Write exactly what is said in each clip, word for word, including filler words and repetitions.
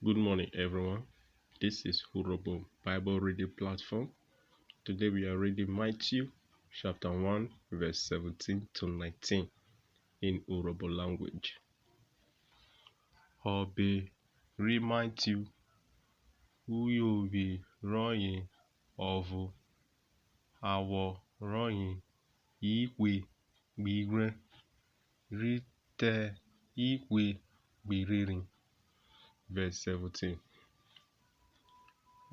Good morning, everyone. This is Urhobo Bible Reading Platform. Today we are reading Matthew chapter one, verse seventeen to nineteen in Urhobo language. Ọbe ri Matthew, uyovwi rọye ọvo, awọ rọye ihwe gbighwrẹn rhi te ihwe gberhẹrẹ. Verse seventeen.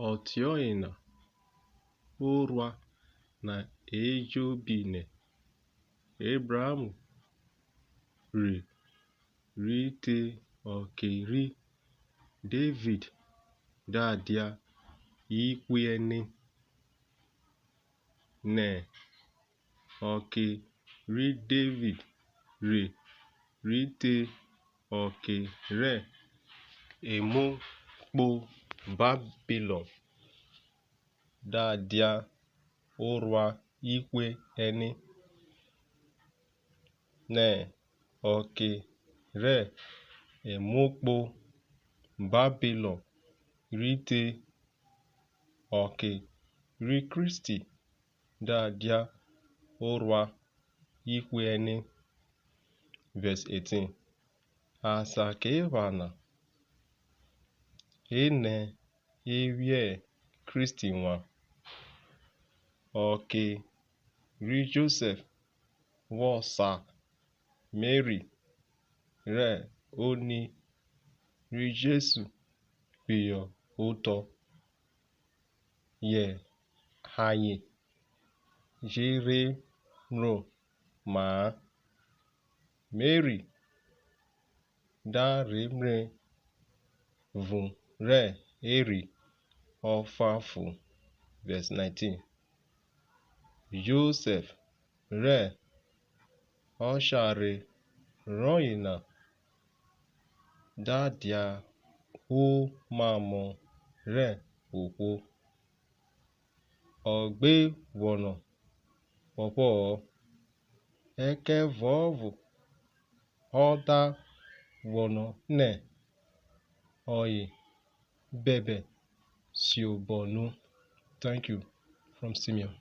Ọtiọyena, orua na ejobi nẹ Ebraham rhe rhi te ọke ri Devid da dia ihwe ẹne, nẹ ọke ri Devid rhe rhi te ọke rẹ emu kpo Babilọn da dia orua ihwe ẹne, nẹ ọke rẹ emu kpo Babilọn rhi te ọke ri Kristi da dia orua ihwe ẹne. Verse eighteen. Asakiephana, enẹ e vwiẹ Kristi wan. Ọke ri Josẹf vwọ sa Meri rẹ oni ri Jesu phiyọ otọ, yẹ ayen je rhe mroma-a. Meri da rhe mrẹ evun rẹ erhi ọfuanfon. Verse nineteen. Josẹf rẹ ọshare rọye na da dia omamọ rẹ ohwo, ọ gbe guọnọ phọphọ-ọ, ẹkẹvuọvo ọ da guọnọ nẹ ọye bẹbẹ siobọnu. Thank you. From Simeon.